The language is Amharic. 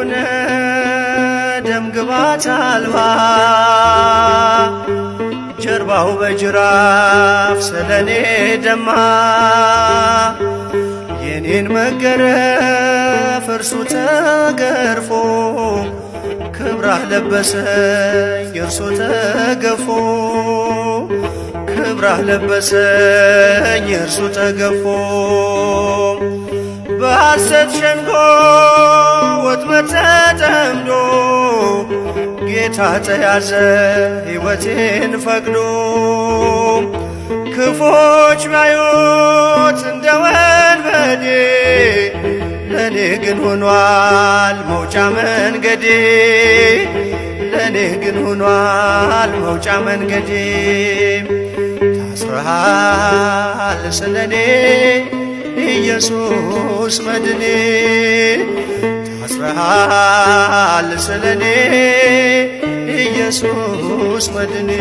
ሆነ ደም ግባት አልባ ጀርባው በጅራፍ ስለኔ ደማ። የኔን መገረፍ እርሱ ተገርፎ ክብራህ ለበሰኝ እርሱ ተገፎ ክብራህ ለበሰኝ እርሱ ተገፎ። በሐሰት ሸንጎ ወጥመድ ተጠምዶ ጌታ ተያዘ ሕይወቴን ፈቅዶ። ክፎች ባዩት እንደ ወንበዴ ለእኔ ግን ሆኗል መውጫ መንገዴ። ለእኔ ግን ሆኗል መውጫ መንገዴ። ታስረሃል ስለኔ ኢየሱስ መድኔ። ታስረሃል ስለኔ ኢየሱስ መድኔ።